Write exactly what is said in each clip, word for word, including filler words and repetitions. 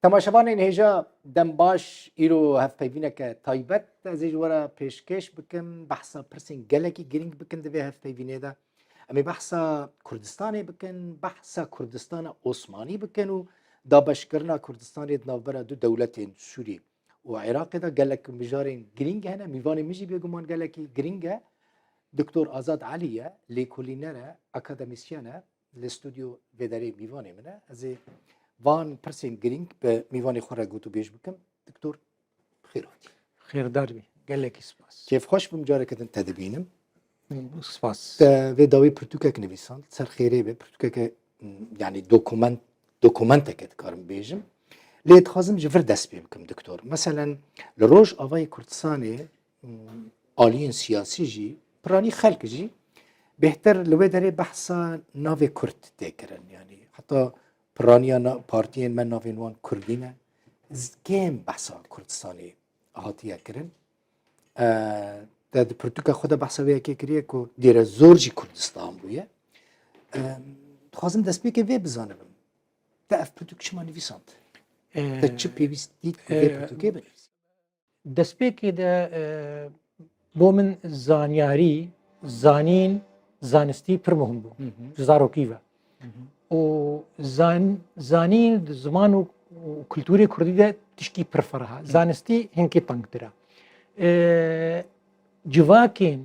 Temaşevanên hêja, dem baş, îro hevpeyvîneke taybet ez ê ji we re pêşkêş bikim. Behsa pirsên gelekî girîng bikin di vê hevpeyvînê de. Em ê behsa Kurdistanê bikin, behsa Kurdistana Osmanî bikin û dabeşkirina Kurdistanê di navbera du dewletên Sûrî û Iraqê de. Gelek mijarên girîng hene. Mîvanê min jî bêguman gelekî girîng e. Doktor Azad Elî ye, lêkolîner e, akademisyen e. Li stûdyo vê derê mîvanê min e. Ez ê van pirsên girîng bi mîvanê xwe re gotûbêj bikim. Doktor, xêr hatî. Xêrdar bî. Gelekî spas. Kêfxweş bim careke din te dibînim. Spas. Te vê dawî pirtûkek nivîsand. Ser xêrê be, pirtûkeke, m, yanî dokument, dokumenteke dikarim bêjim. Lê dixwazim ji vir dest pê bikim, doktor. Meselen, li Rojavayê Kurdistanê, m, aliyên siyasî jî, piranî xelk jî, bêhtir li wê derê behsa navê Kurd tê kirin. Yanî heta piraniya na-, partiyên me navên wan Kurdî ne. Z-, kêm behsa Kurdistanê hatiye kirin. E, te di pirtûka xwe de behsa vê yekê kiriye ku dêre zor jî Kurdistan bûye. E, dixwazim destpêkê vê bizanibim. Te ev pirtûk çima nivîsand? Te çi pêwîst dît ku vê pirtûkê binivîsî? Destpêkê de, e, bo min zanyarî, zanîn, zanistî pir muhim bû. Hı hı. Ji zarokî ve. Hı hı. Û zan-, zanîn di ziman û, û kulturê kurdî de tişkî pir fereh e. Hı. Zanistî hinkî tengtir e. E, civakên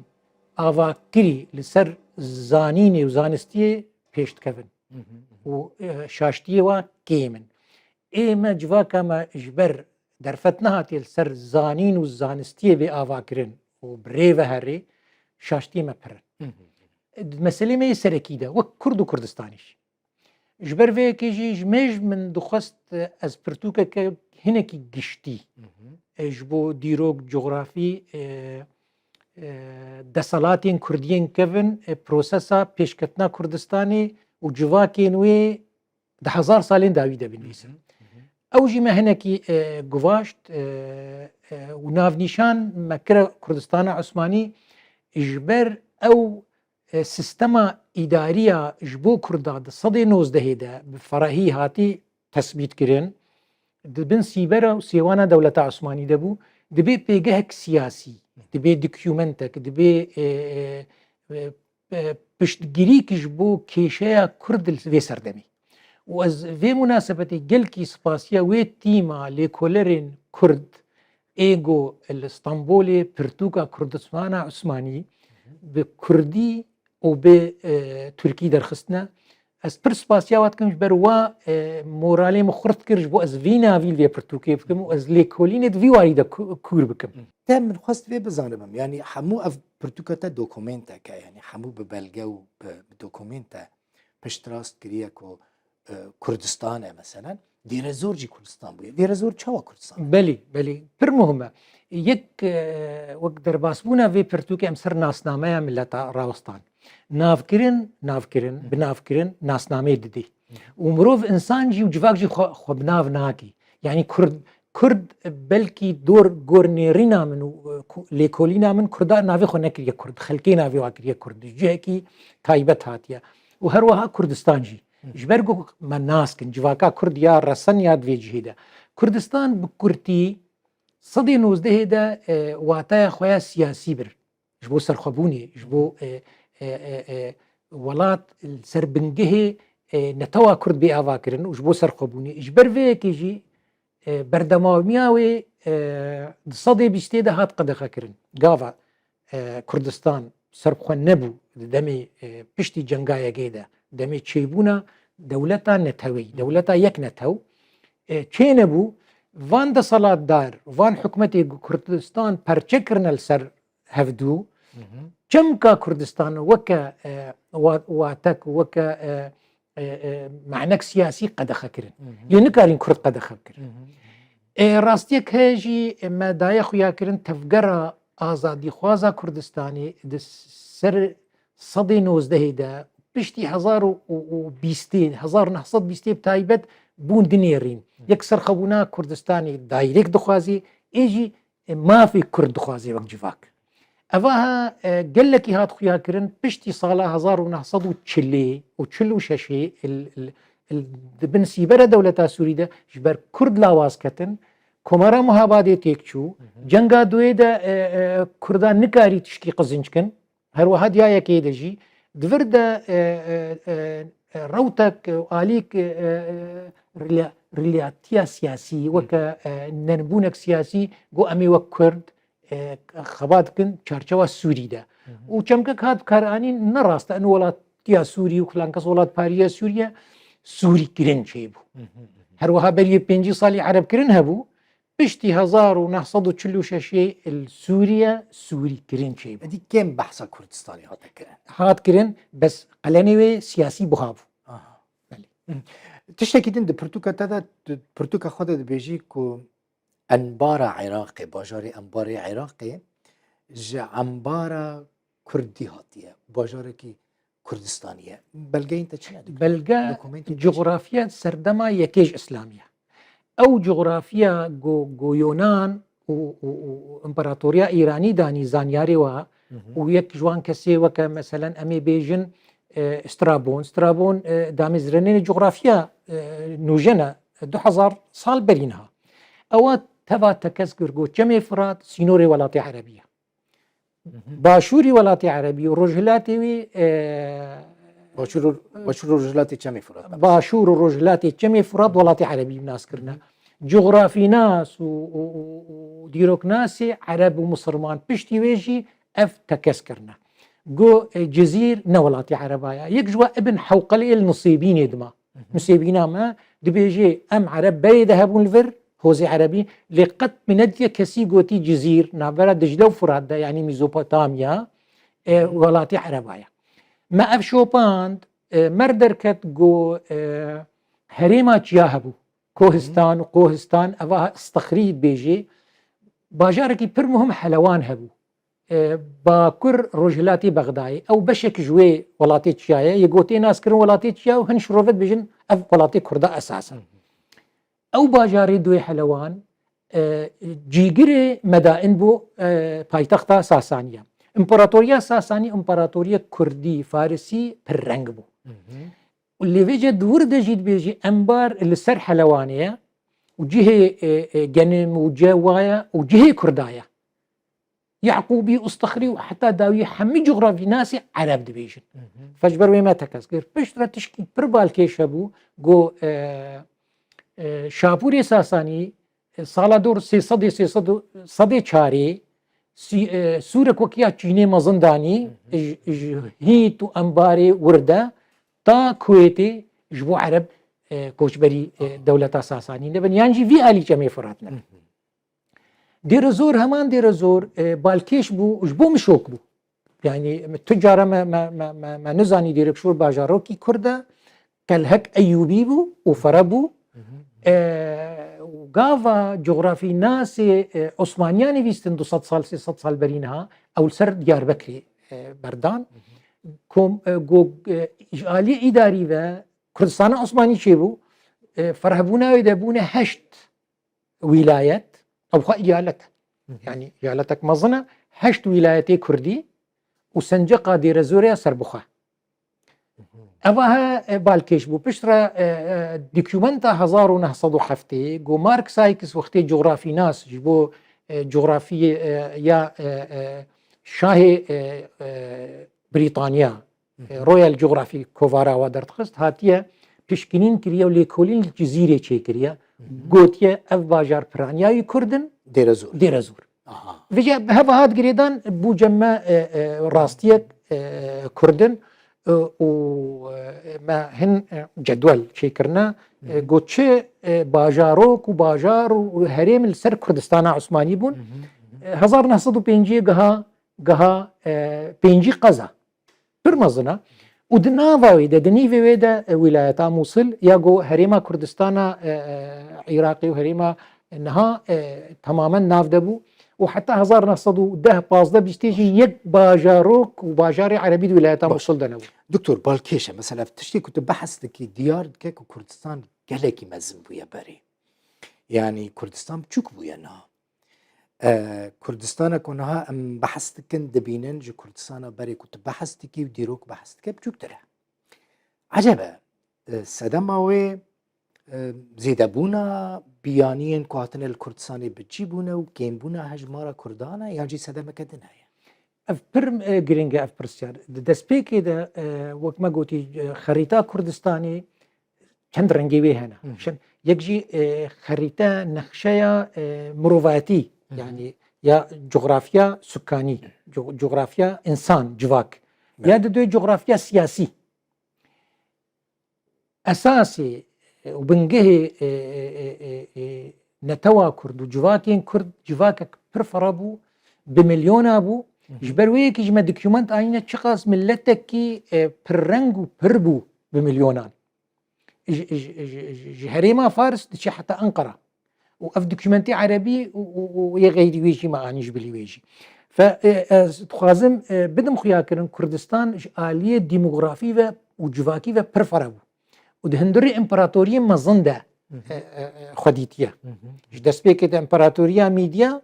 avakirî li ser zanînê û zanistiyê pêş dikevin. Hı hı, hı hı. Û, e, şaştiyê wa kêm in. Ê me, civaka me ji ber derfet nehatiye li ser zanîn û zanistiyê bê avakirin û bi rê ve herê, şaştiyê me pir in. Hı hı. Di meselê me yê serekî de, wek Kurd û Kurdistanî jî. Ji ber vê yekê jî ji mêj min dixwest, e, ez pirtûkeke hinekî giştî, hı hı, e, ji bo dîrok, cografî, e, e, deselatên Kurdiyên kevin, e, prosesa pêşketina Kurdistanê û civakên wê di hezar salên dawî de binivîsim. Hı hı, hı hı. Ew jî me hinekî, e, guvaşt, e, e, û navnîşan me kire Kurdistana Osmanî, ji ber ew, e, sistema îdariya ji bo Kurda di sedê nozdehê de bi ferehî hatî tesbît kirin. Di bin sîbera û sêwana dewleta Osmanî de bû. Dibê pêgehek siyasî, dibê dokumentek, dibê, e, e, e, e, piştgirîk ji bo kêşeya Kurd li vê serdemê. Û ez vê munasebetê gelkî spasiya wê tîma lêkolerên Kurd ê ku li Stenbolê pirtûka Kurdistana Osmanî bi Kurdî û bi, e, Tirkî derxistine. Ez pir spasiya we dikim ji ber wa, e, moralê min xurt kir ji bo ez vî navî li vê pirtûkê bikim û ez lêkolînê di vî warî de ku-, kûr bikim. Te min xwest vê bizanibim, yanî hemû ev pirtûka te dokumentek e, yanî hemû bi belge û bi, bi dokumente piştrast kiriye ku, e, Kurdistan e meselen. Dêrezor jî Kurdistan bûye. Dêrezor çawa Kurdistan? Belê, belê. Pir muhim e. Yek, e, wek derbasbûna vê pirtûkê em ser nasnameya mileta rawestan. Navkirin, navkirin, binavkirin, nasnameyê didê. Û mirov, însan jî û civak jî xwe, xwe bi nav nake. Yanî Kurd, Kurd belkî dor gor nêrîna min û, e, ku-, lêkolîna min Kurda navê xwe nekiriye Kurd. Xelkê navê wa kiriye Kurd. Ji cihekî taybet hatiye. Û her wiha Kurdistan jî. Hı. Ji ber ku me nas kin, civaka Kurd ya resen ya di vê cihê de. Kurdistan bi kurtî sedê nozdehê de, e, wataya xwe ya siyasî bir. Ji bo serxwebûnê, ji bo, e, e, e, e, welat li ser bingehê, e, netewa Kurd bê avakirin û ji bo serxwebûnê. Ji ber vê yekê jî, e, berdewamiya wê, e, di sedê bîstê de hat qedexekirin. Gava, e, Kurdistan serbixwe nebû di demê, e, piştî cenga yekê de, demê çêbûna dewleta neteweyî, dewleta yek netew, e, çênebû, van deselatdar, van hikûmetê ku Kurdistan perçe kirine li ser hevdû, hı hı, çimka Kurdistan weke, e, wa-, watek, weke, e, e, e, manek siyasî qedexe kirin. Hı hı. Lê nikarîn Kurd qedexe bikirin. Hı hı. E, rastiyek heye jî, e, me daye xuya kirin tevgera azadîxwaza Kurdistanê di ser sedê nozdehê de, piştî hezar û bîstê, hezar neh sed bîstê bi taybet bûn dinêrîn. Hı. Yek serxwebûna Kurdistanê dayrêk dixwazê, ê jî e, mafê Kurd dixwaze wek civak. Evaha, e, gelekî hat xuya kirin, piştî sala hezar û neh sed û çilê û çil û şeşê, il, il, Li, di bin sîbera dewleta Sûrî de ji ber Kurd lawaz ketin, Komara Muhabadê têk çû, Hı hı. cenga duyê de, e, e, Kurdan nikarî tişkî qizinc kin. Her wiha diya yekê de jî di vir de, e, e, e, e, rewtek û alîk, e, e, rila-, rilatiya siyasî, Hı. weke, e, nenbûnek siyasî, got, "Em ê wek Kurd, e, xebat dikin çarçewa Sûrî de." Hı hı. Û çemkek hat bikaranîn, ne rast e, in welatiya Sûrî û filan kes welatparî ye Sûriye, Sûrî kirin çêbû. Hı hı, hı hı. Her wiha berî pêncî salî Ereb kirin hebû, piştî hezar û neh sed û çil û şeş li Sûriye Sûrî kirin çêbû. Edî kêm behsa Kurdistanê hate kirin. Hat kirin, bes qelenê wê siyasî buha bû. Aha. Belê. Hı. Tiştekî din di pirtûka te de, di pirtûka xwe de dibêjî ku Enbara Iraqê, bajarê Enbarê Iraqê ji Enbara Kurdî hatiye. Bajarekî Kurdistanî ye. Belgeyên te çi ne? Belge Dokumenta çi? Coxrafiya serdema yekê ji Îslamî ye. Ew coxrafiya go, go Yonan û, û, û, û Împaratoriya Îranî danî zanyarê wa Hı hı. û yek ji wan kesê weke, meselen, em ê bêjin, e, Strabon. Strabon, e, damezrênê coxrafiya, e, nûjen e, du hezar sal berî niha. Ewa teva tekez kir, got, Çemê Firat sînorê welatê Erebî ye. Hı hı. Başûrî welatê Erebî û rojhilatê wî, e, Başûr û, başûr û rojhilatê Çemê Firat. Başûr û rojhilatê Çemê Firat welatê Erebî nas kirine. Hı hı. Coxrafînas û, û, û, û dîroknasê Ereb û Misilman piştî wê jî ev tekez kirine. Got, e, Cizîr ne welatê Ereba ye. Yek ji we Ibn Hewqelê li Nisêbînê dima. Hı hı. Nisêbîna me dibêje, em Ereb berê de hebûn li vir, hozê Erebî, lê qet min nediye kesî gotî Cizîr, navbera Dicle û Firat de, yanî Mezopotamya, e, Hı hı. welatê Ereba ye. Me ev şopand, e, mer derket, got, e, herêma çiya hebû. Kohistan û Kohistan, eva Stexrî dibêje. Bajarekî pir muhim Helewan hebû. E, bakur rojhilatê Bexdayê. Ew beşek ji wê welatê çiya ye. Yê gotê nas kirin welatê çiya û hin şirove dibêjin ev welatê Kurda esas e. Ew bajarê duê Helewan, e, cîgirê Medain bû, e, paytexta Sasaniya. Împaratoriya Sasanî, împaratoriya Kurdî, Farisî pir reng bû. Hı hı. Û lê vêce di wir de jî dibêjî Enbar li ser Helewanê ye û cihê, e, e, genim û cewa ye û cihê Kurda ye. Yaqûbî û Stexrî û heta dawî hemî coxrafînasê Ereb dibêjin. Hı hı. Fe ji ber wê me tekez kir. Pişt re tişkî pir balkêş hebû, got, e, e, Şapûrê Sasanî, e, sala dor sê sedê, sê sed û, sedê çarê, sî-, e, sûrek wek ya Çînê mezin danî, Hı hı. ji, ji Hît û Enbarê wir de ta Kuwêtê ji bo Ereb, e, koçberî, e, dewleta Sasanî nebin. Yan jî vî alî Çemê Firat nebin. Hı hı. Dêrezor, heman Dêrezor, e, balkêş bû, ji bo min şok bû. Yanî tu cara me, me, me, me, me nizanî Dêrikşor bajarokî Kurd e, Kelhek Eyûbî bû û Fere bû. Hı hı. E, û gava coxrafînasê, e, Osmaniyan nivîstin du sed sal, sê sed sal berî niha, ew li ser Diyarbekirê, e, berdan. Hı hı. Kom, e, go, e, ji aliyê îdarî ve Kurdistana Osmanî çêbû, e, ferehbûna wê de bûne heşt wîlayet, ew xwe îyalet e. Hı hı. Yanî îyaletek mezin e, heşt wîlayetê kurdî û senceqa Dêrezorê ya serbixwe. Hı hı. Eva he, e, balkêş bû. Piştre, e, e, dokumenta hezar û neh sed û heftê, go Mark Sykes wextê coxrafînas ji bo, e, coxrafiyê, e, ya, e, e, şahê, e, e, Brîtanya, Hı hı. e, Royal Geography kovara wa derdixist, hatiye pişkinîn kiriye û lêkolîn li Cizîrê çêkiriye. Hı hı. Gotiye ev bajar piraniya wî Kurd in, Dêrezor. Dêrezor. Aha. Vêce heva hat girêdan bû cem me, e, e, rastiyek, e, Kurd in, e, û, e, me hin, e, cedwel çêkirine, e, Hı hı. got çi, e, bajarok û bajar û herêm li ser Kurdistana Osmanî bûn. Hı hı, hı hı. E, hezar neh sed û pêncî giha, giha, e, pêncî qeza. Pir mezin e. Û di nava wê de, di nîvê wê de, e, wîlayeta Mûsil ya ku herêma Kurdistana, e, e, Iraqê û herêma niha, e, temamen nav de bû. Û heta hezar neh sed û deh, pazdeh, bîstê jî yek bajarok û bajarê erebî di wîlayeta Baş. Mûsil de nebû. Doktor, balkêş e. Mesela tiştê ku tu behs dikî, diyar dike ku Kurdistan gelekî mezin bûye berê. Yanî Kurdistan biçûk bûye niha. E, Kurdistana ku niha em behs dikin, dibînin, ji Kurdistana berê ku tu behs dikî û dîrok behs dike, biçûktir e. Ecebe, e, sedema wê, e, zêdebûna biyaniyên ku hatine li Kurdistanê bi cî bûne û kêmbûna hejmara Kurdan e, yan jî sedemeke din heye? Ev pir, e, giring e, ev pirsyar. Di destpêkê de, e, wek me gotî, e, xerîta Kurdistanê çend rengê wê hene. Hı hı. Şin, yek jî, e, xerîte, nexşeya, e, mirovayetî, Hı hı. yanî ya coxrafya sukanî, co-, coxrafya însan, civak. Evet. Ya di duyê coxrafya siyasî. Esasê, e, û bingehê, e, e, e, e, e, netewa Kurd û civakên Kurd civakek pir fere bû, bi milyona bû. Hı hı. Ji ber wê yekî ji me dokument anîne çiqas miletekî, e, pirreng û pir bû bi milyonan. Ji, ji, ji, ji, ji herêma Fars diçe heta Enqera. Û ev dokumentê erebî û, û, û yê xeyrî wê jî me anî ji bilî wê jî. Fe, e, ez dixwazim, e, bidim xuyakirin, Kurdistan ji aliyê demografî ve û civakî ve pir fere bû. Û di hundirê împaratoriyên mezin de, Hı hı. e, e, e, xwe dîtiye. Hı hı. Ji destpêkê de împaratoriya Mîdya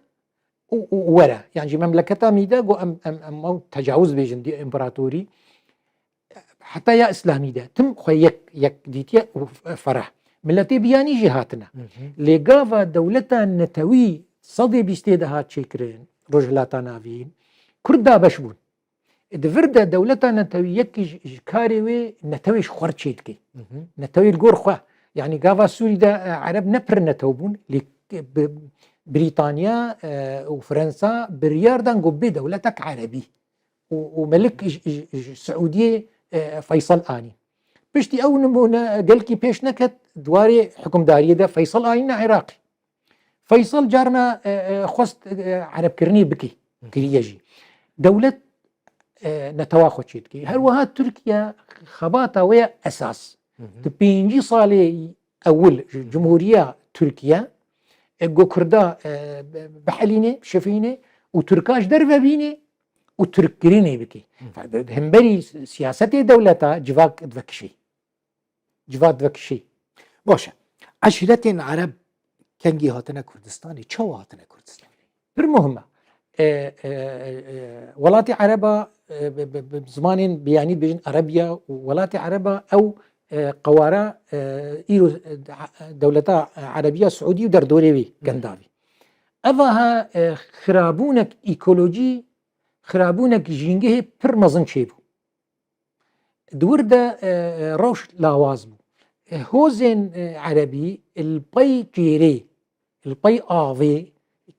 û, û, û were. Yan jî memleketa Mîdya got em, em, em ew tecawuz bêjin di împaratorî. Heta ya îslamî de tim xwe yek, yek dîtiye û f-, fereh. Miletê biyanî jî hatine. Hı hı. Lê gava dewleta netewî sedê bîstê de hat çêkirin, Rojhilata Navîn, Kurd dabeş bûn. Di vir de dewleta netewî yekî ji, ji karê wê netewê ji xwe re çêdike. Hı hı. Netewê li gor xwe. Yanî gava Sûrî de, e, Ereb ne pir netew bûn, lê bi, Brîtanya, e, û Fransa biryar dan ku bê dewletek Erebî. Û, û Melik ji, ji, ji Siûdiyê, e, Feysel anî. Piştî ew nimûne gelkî pêş neket, di warê hukimdariyê de Feysel anîne Iraqê. Feysel carna, e, e, xwest, e, erebkirinê bike, Hı. kiriye jî. Dewlet, e, netewa xwe çêdike. Her wiha Tirkiye xebata wê ya esas. Hı hı. Di pêncî salê ewil ji Cumhuriya Tirkiye, e, go Kurda, e, bihelîne, şifîne û Tirka ji derve bîne û Tirkkirinê bike. Hı. Hemberî siyasetê dewleta civak divekişî. Civak divekişî. Baş e. Eşîretên Ereb kengî hatine Kurdistanê? Çawa hatine Kurdistanê? Pir muhim e. E, e, e, welatê Ereba, e, bi, bi, bi zimanên biyanî dibêjin Erebiya û welatê Ereba ew, e, qewara, e, îro, e, dewleta Erebiya Siûdî û derdorê wî Hı. gendavî. Eva ha, e, xirabûnek ekolojî, xirabûnek jîngehê pir mezin çêbû. Di wir de, e, e, rewş lawaz bû. E, hozên, e, erebî li pey çêrê, li pey avê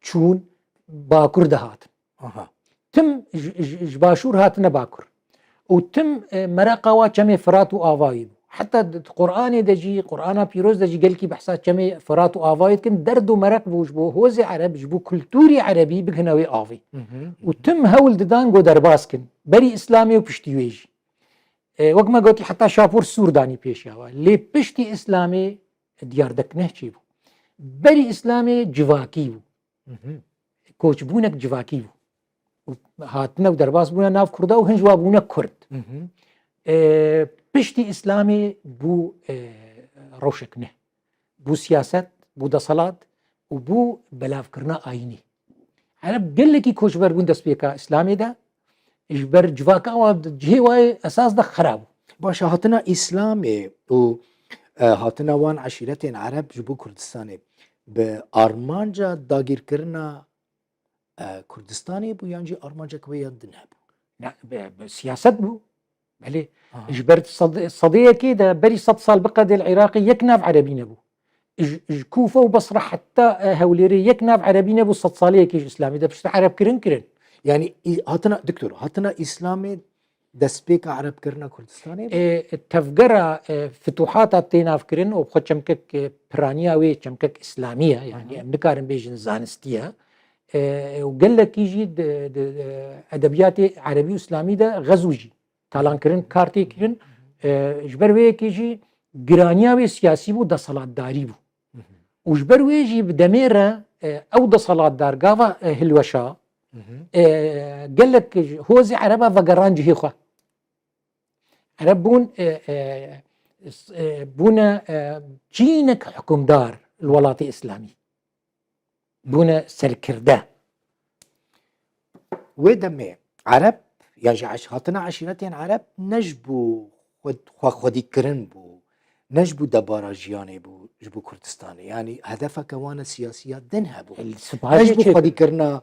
çûn bakur de hatin. Aha. Tim ji, ji, ji başûr hatine bakur. Û tim, e, mereqa wa çemê Firat û Avayî bû. Heta di, di Qur'anê de jî, Qur'ana Pîroz de jî gelkî behsa çemê Firat û Avayî dikin. Derd û mereq bû ji bo hozê Ereb, ji bo kultûrê Erebî bigihine wê avê. Hı hı. Û tim hewl didan ku derbas kin. Berî Îslamê û piştî wê jî. E, wek me gotî heta şapor Sûr danî pêşiya we. Lê piştî Îslamê diyardekneh çêbû. Berî Îslamê civakî bû. Hı hı. Koçbûnek civakî bû. Û hatine û derbas bûne nav Kurda û hin ji wa bûne Kurd. Hı hı. E, piştî Îslamê bû, e, rewşek ne. Bû siyaset, bû deselat û bû belavkirina ayînî. Ereb gelekî koçber bûn destpêka Îslamê de, ji ber civaka wa di cihê wa yê esas de xera bû. Baş e, hatina Îslamê û, e, hatina wan eşîretên Ereb ji bo Kurdistanê bi armanca dagîrkirina, e, Kurdistanê bû yan jî armancek wê ya din hebû? Ne, bi, bi siyaset bû. Belê, Aha. ji ber sed-, sedê yekê de berî sed sal biqedê li Iraqê yek nav Erebî nebû. Ji, ji Kûfe û Basra heta, e, Hewlêrê yek nav Erebî nebû, sed salê yekê ji Îslamê de piştre Erebkirin kirin. Yani, î-, hatina, doktor, hatina Îslamê destpêka Erebkirina Kurdistanê bû? E, tevgera, e, fituhata tê nav kirin û xwe çemkek, e, piraniya wê çemkek Îslamî ye. Yani, Hı hı. em nikarin bêjin zanistî ye. E, û gelekî jî di, di, di edebiyatê Erebî û Îslamî de xezû jî talankirin, kar tê kirin. E, ji ber vê yekê jî giraniya wê siyasî bû, deselatdarî bû. Hı hı. Û ji ber wê jî bi demê re, e, ew deselatdar gava, e, hilweşa, Hı hı. e, gelek ji hozê Ereba vegeran cihê xwe. Ereb bûn, e, e, s-, e, bûne, e, çînek hukimdar li welatê Îslamî. Bûne serkirde. Wê demê Ereb, ya ji eş-, hatina eşîretên Ereb ne ji bo xwe, xwe xwedîkirin bû, ne ji bo debara jiyanê bû ji bo Kurdistanê. Yanî hedefeke wan e siyasî ya din hebû. Spahê Ne ji bo çêkir- xwedîkirina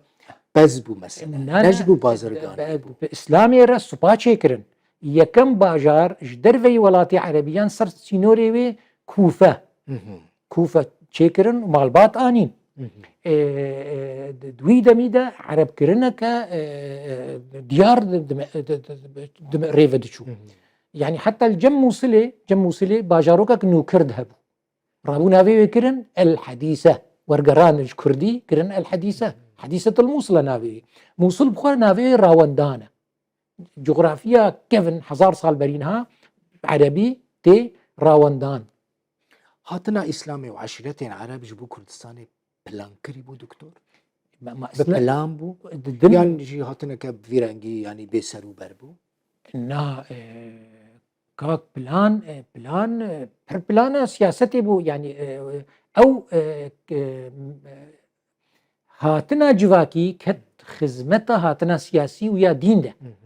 pez bû mesela. Na, Ne na, ji bo bazirganê be- bû. Bi Îslamê re supa çêkirin. Yekem bajar ji derveyî welatê Erebî yan ser sînorê wê Kûfe. Hı hı. Kûfe çêkirin û malbat anîn. Hı hı. E, e, di wî demî de Erebkirineke e, e, diyar di, di, di, di, di, di rê ve diçû. Hı hı. Yani heta li cem Mûsilê, cem Mûsilê bajarokek nû Kird hebû. Rabû navê wê kirin El Hedîse. Wergeran ji Kurdî kirin El Hedîse. Hedîsetul Mûsil e navê wê. Mûsil bi xwe navê wê Rawendan e. Coxrafiya kevin hezar sal berî niha Erebî tê Rawendan. Hatina Îslamê û eşîretên Ereb ji bo Kurdistanê plankirî bû doktor? Ma, ma Bi Îsla- plan bû? Di- din- Yan jî hatineke bi vî rengî yanî bêser û ber bû? Na, e, kak plan, e, plan, e, pir plana siyasetê bû. Yani e, ew e, e, hatina civakî ket xizmeta hatina siyasî û ya dîn de. Hı hı.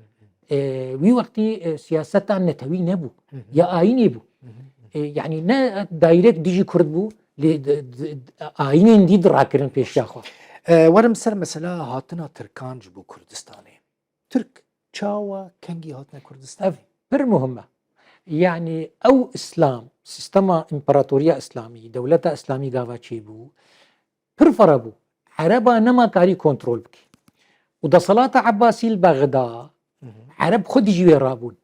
E, wî wextî e, siyaseta netewî nebû. Hı hı. Ya ayînê bû. Hı hı. E, yani ne direct dijî Kurd bû, lê di- di- di- ayînên dî di rakirin pêşiya xwe. E, werim ser mesela hatina Tirkan ji bo Kurdistanê. Tirk çawa kengî hatine Kurdistanê? Ev pir muhim e. Yani ew Îslam, sistema împaratoriya Îslamî, dewleta Îslamî gava çêbû, pir fere bû. Ereba nema karî kontrol bike. Û deselata Ebbasî li Bexda, Hı hı. Ereb xwe dijî wê rabûn.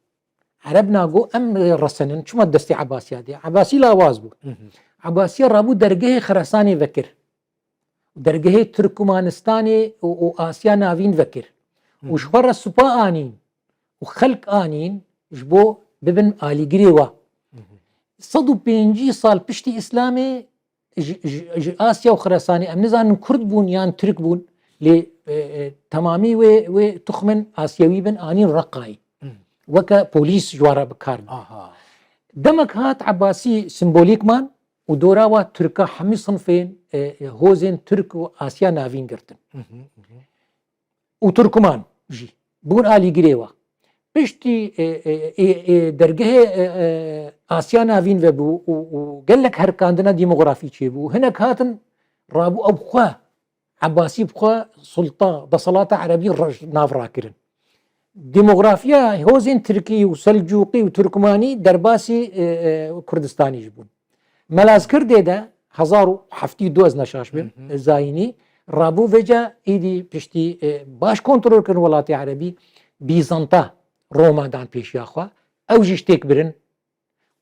Ereb nago em resenin, çima destê Ebbasiya dê? Ebbasî lawaz bû. Hı hı. Ebbasiya rabû dergehê Xirasanê vekir. Dergehê Tirkmanistanê û, û Asya Navîn vekir. Û ji xwe re supa anîn û xelk anîn ji bo bibin alîgirê wa. Sed û pêncî sal piştî Îslamê ji, ji, ji Asya û Xirasanê, em nizanin Kurd bûn yan Tirk bûn, lê e, e, temamî wê, wê tuxmin Asyawî bin anîn Reqayê. Weke polîs ji wan re bi kar bû. Aha. Demek hat Ebbasî simbolîk man û dora wa Tirka hemî sinfên e, e, hozên Tirk û Asya Navîn girtin. Hı hı, hı hı. Û Tirkman jî bûn alîgirê wa. Piştî e, e, e, e, dergehê e, e, Asya Navîn vebû û, û gelek herkandina demografî çêbû. Hinek hatin rabû ew bi xwe, Ebbasî bi xwe sulta, deselata Erebî re-, nav rakirin. Demografiya hozên Tirkî û Selcûqî û Turkmanî derbasî e, e, Kurdistanî jî bûn. Melazkirdê de hezar û heftî û du, ez neşaş bim, Hı hı. zayînî, rabû vêca êdî piştî e, baş kontrol kirin welatê Erebî, Bîzanta Roma dan pêşiya xwe. Ew jî ji têk birin.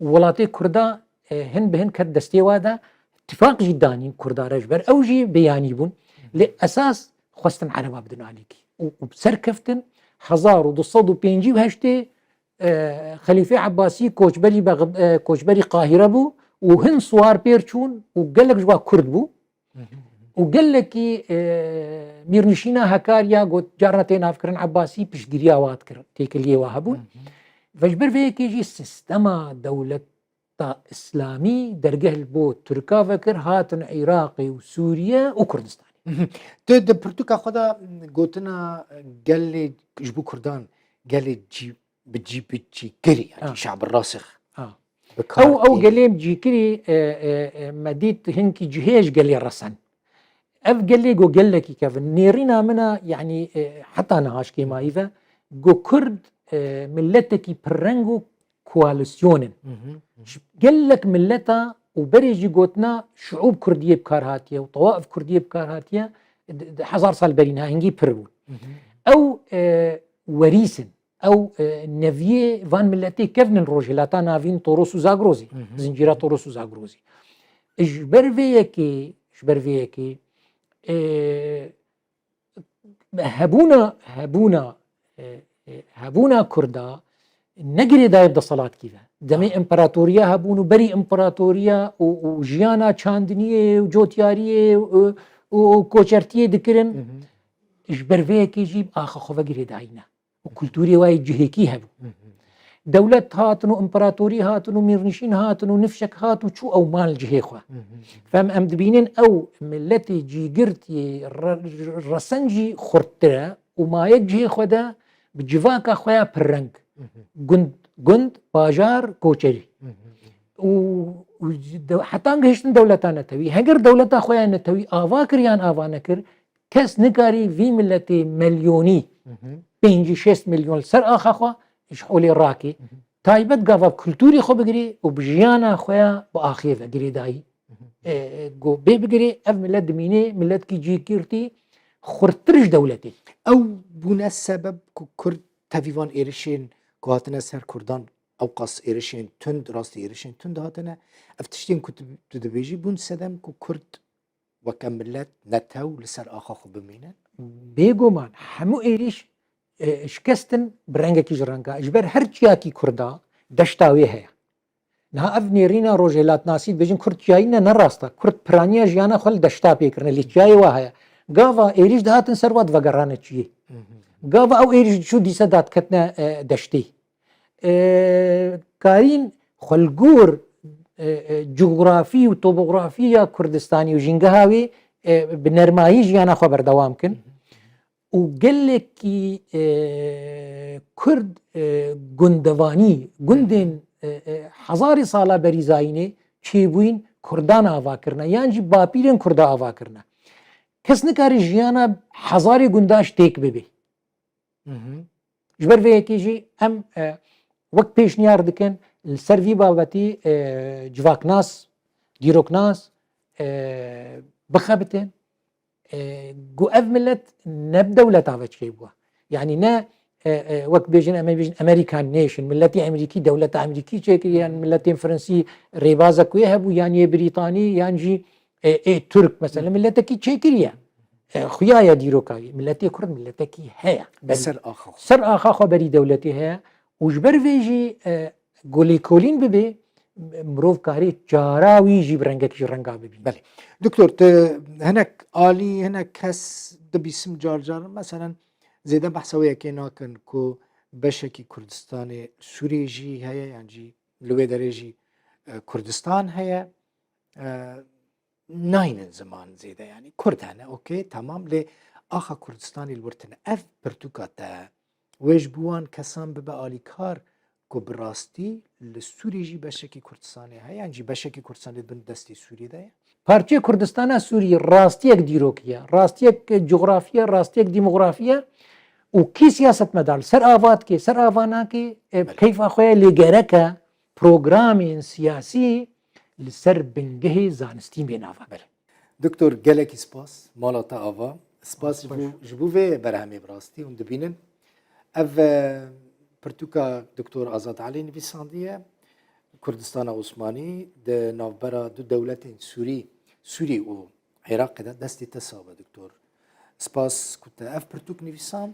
Welatê Kurda e, hin bi hin ket destê wa de, tifaq jî danîn Kurda re ji ber ew jî beyanî bûn. Lê esas xwestin Ereba bidin alîkî. Û, û bi ser keftin hezar û du sed û pêncî û heştê e, Xelîfê Ebbasî koçberî Bexd-, e, koçberî Qahîre bû û hin siwar pêr çûn û gelek ji wa Kurd bû. Û gelekî e, mîrnişîna Hekariya got carna tê navkirin Ebbasî piştgiriya wa dikir, têkiliyê wa hebûn. Ve ji ber vê yekê jî sistema dewleta Îslamî dergeh li bo Tirka vekir, hatin Iraqê û Sûriye û Kurdistanê. Tu di pirtûka xwe de gotina gelê ji bo Kurdan gelê cî bi cî bi cî kirî, yani Ha. şe'b rasix Ha. bi kar Ew ew tê. gelê cîkirî e, e, e, me dît hinkî cihê ji gelê resen. Ev gelê go gelekî kevin. Nêrîna min a, yanî e, heta niha ji kêmayî ve go Kurd e, miletekî pirreng û koalisyon in. Hı hı, hı. Ji gelek mileta û berê jî gotina şiûb Kurdiyê bi kar hatiye û tewaf Kurdiyê bi kar hatiye, di, di hezar sal berî niha hingî pir bûn. Hı hı. Ew e, werîs in. Ew e, neviyê van miletê kevn in Rojhilata Navîn, Toros û Zagrozê. Hı hı. Zincîra Toros û Zagrozê. Ji ber vê yekê, ji ber vê yekê e, hebûna, hebûna e, e, hebûna Kurda ne girêdayî bi deselatkî ve. Demê împaratoriya hebûn û berî împaratoriya û, û jiyana çandiniyê û cotyariyê û, û, û koçertiyê dikirin. Hı hı. Ji ber vê yekê jî axa xwe ve girêdayî ne. Û kulturê wayê cihêkî hebû. Dewlet hatin û împaratorî hatin û mîrnişîn hatin û nifşek hat û çû ew man li cihê xwe. Fem em dibînin ew miletê cîgirtiyê re-, resen jî xurttir e û maye cihê xwe de bi civaka xwe ya pirreng. Gund, gund, bajar, koçerî. û, û de, heta gihiştin dewleta netewî. Heger dewleta xwe ya netewî ava kir yan ava nekir, kes nikarî vî miletê milyonî, pêncî şêst milyon li ser axa xwe ji holê rakê. Taybet gava kultûrê xwe bigirê û bi jiyana xwe ya bi axê ve girêdayî. E, e, go bê bigirê, ev milet dimînê miletkî cîgirtî xurttir ji dewletê. Ew bûne sebeb ku Kurd tevî van êrişên ku hatine ser Kurdan, ewqas êrişên tund, rastî êrişên tund hatine. Ev tiştên ku tu, tu dibêjî bûn sedem ku Kurd weke milet netew li ser axa xwe bimînin. Bêguman hemû êrîş, e, şikestin bi rengekî ji renga. Ji ber her çiyakî Kurda deşta wê heye. Niha ev nêrîna rojhilatnasî dibêjin Kurd çiyayî ne, ne rast e. Kurd piraniya jiyana xwe li deşta pê kirine, lê çiyayê wa heye. Gava êrîş dihatin ser wa divegerane çiyê. Gava ew êrîş diçû dîse dadiketine, e, deştê. E, karîn xwe li gor, e, e, cografî û topografiya Kurdistanî û jîngeha wê, e, bi nermayî jiyana xwe berdewam kin. Û gelekî, e, Kurd, e, gundevanî, gundên, e, e, hezarê sala berî zayînê çêbûyîn Kurdan ava kirine, yan jî bapîrên Kurda ava kirine. Kes nikare jiyana hezarê gunda ji têk bibe. Ji ber vê yekê jî em, e, wek pêşniyar dikin li ser vî babetî, e, civaknas, dîroknas, e, bixebitin. E, ku ev milet ne bi dewleta ve çêbûye. Yanî ne, e, e, wek bêjin, em ê bêjin American nation, miletê Emerîkî, dewleta Emerîkî çêkiriye, yan miletên Fransî rêbazek wê hebû, yan yê Brîtanî, yan jî, e, ê Tirk, mesela, miletekî çêkiriye. E, xuya ye dîroka wî. Miletê Kurd miletekî heye. Li ser axa xwe. Ser axa xwe berî dewletê heye. Û ji ber vê jî, e, ku lêkolîn bibe, mirov karê çara wî jî bi rengekî ji renga bibîne. Belê. Doktor, tu hinek alî, hinek kes dibîsim car car, meselen, zêde behsa wê yekê nakin ku beşekî Kurdistanê Sûriyê jî heye, yan jî li wê derê jî, e, Kurdistan heye. E, naynin ziman zêde, yanî Kurd hene, okey, temam, lê axa Kurdistanê li wir tune. Ev pirtûka te wê ji bo wan kesan bibe alîkar ku bi rastî li Sûrî jî beşekî Kurdistanê heye, yan jî beşekî Kurdistanê di bin destê Sûrî de ye? Parçeyê Kurdistana Sûrî rastiyek dîrokî ye, rastiyek cografî ye, rastiyek demografî ye û kî siyasetmedar li ser ava dike, ser ava nake, e, Belê. keyfa xwe ye, lê gerek e programên siyasî li ser bingehê zanistî bên ava. Belê. Doktor, gelekî spas. Mala te ava. Spas ji bo, ji bo vê berhemê bi rastî hûn dibînin. Ev, e, pirtûka Doktor Azad Elî nivîsandiye. Kurdistana Osmanî di navbera du dewletên Sûrî, Sûrî û Iraqê de destê te sax be, Doktor. Spas ku te ev pirtûk nivîsand,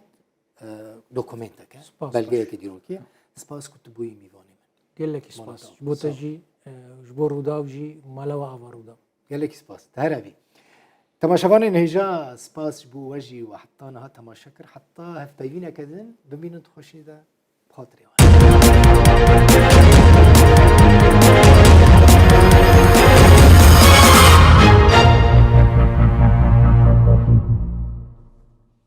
e, dokumenteke, Spas, belgeyeke dîrokî ye. Spas ku tu bûyî mîvanê min. Gelekî spas. Ji bo te jî, e, ji bo Rûdaw jî, mala we ava Rûdaw. Gelekî spas. Te her hebî. Temaşevanên hêja, spas ji bo we jî we heta niha temaşe kir. Heta hevpeyvîneke din, bimînin di xweşiyê de. Bi xatirê we.